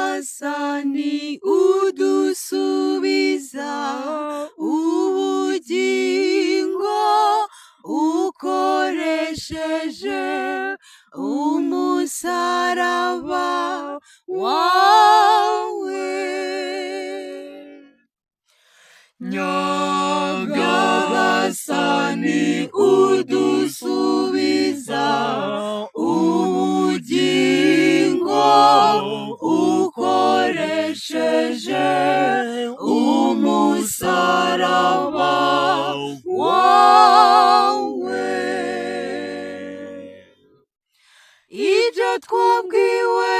Nyagasani udusubiza ubugingo ukoresheje umusaraba wawe. Nyagasani udusubiza ubugingo ukoresheje umusaraba wawe. Ibyo twabwiwe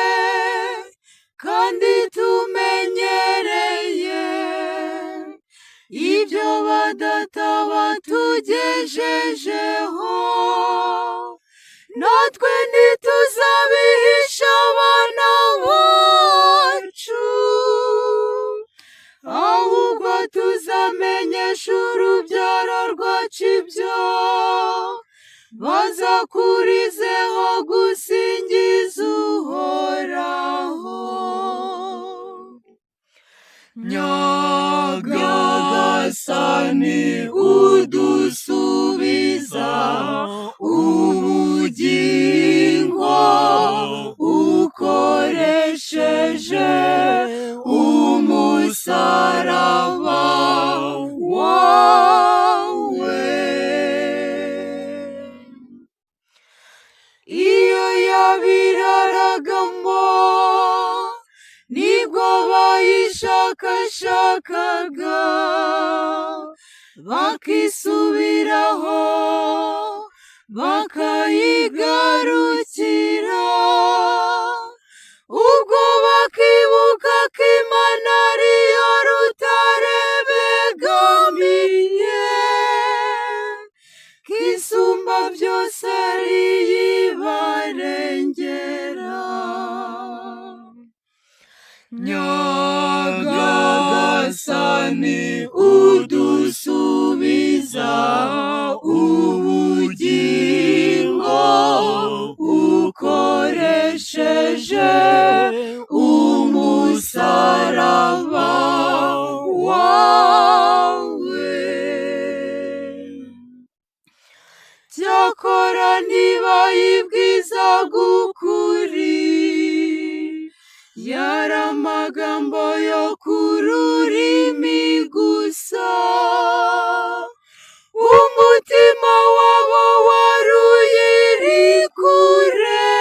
kandi tumenyereye, ibyo badata batugejejeho, natwe ntituzabihisha abana bacu, ahubwo tuzamenyesha urubyaro rwacu ibyo bazakurizeho gusingiza Uhoraho. Nyagasani udusubiza ubugingo ukoresheje umusaraba wawe. Iyo yabiraragamo nibwo bayishakashakaga, bakisubiraho bakayigarukira, ubwo bakibuka ko Imana ariyo rutare begamiye, ko isumba byose ariyo ibarengera. Nyagasani udusubiza ubugingo ukoresheje umusaraba wawe. Cyakora ntibayibwizaga ukuri, yari amagambo yo ku rurimi gusa, umutima wabo wari uyiri kure,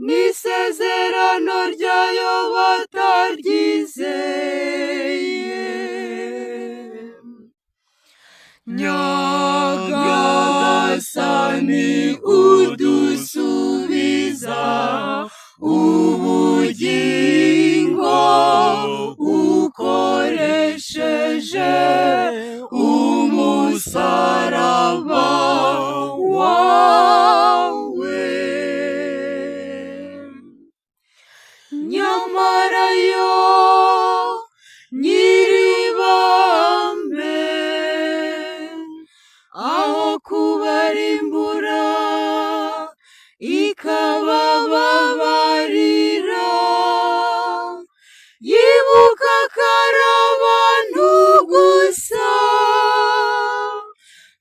n'isezerano ryayo bataryizeye. Nyagasani udusubiza ubugingo ukoresheje umusaraba wawe. Nyamara yo nyiribambe, aho kubarimbura ikabababarira, yibuka ko ari abantu gusa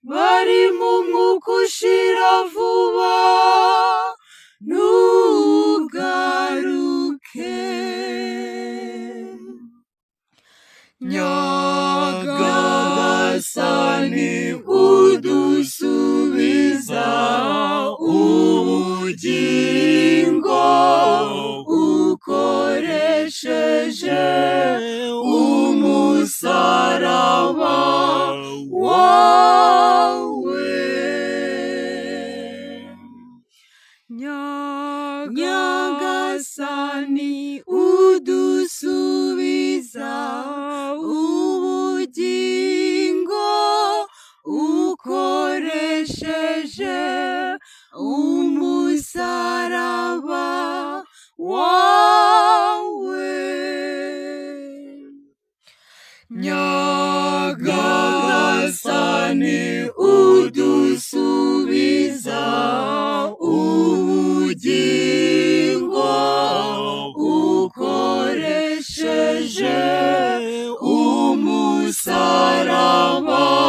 bari mu mwuka ushira vuba, ntugaruke. Nyagasani udusubiza ubugingo ukoresheje umusaraba wawe. Nyagasani udusubiza ubugingo ukoresheje umusaraba wawe. Nyagasani udusubiza ubugingo. musaraba.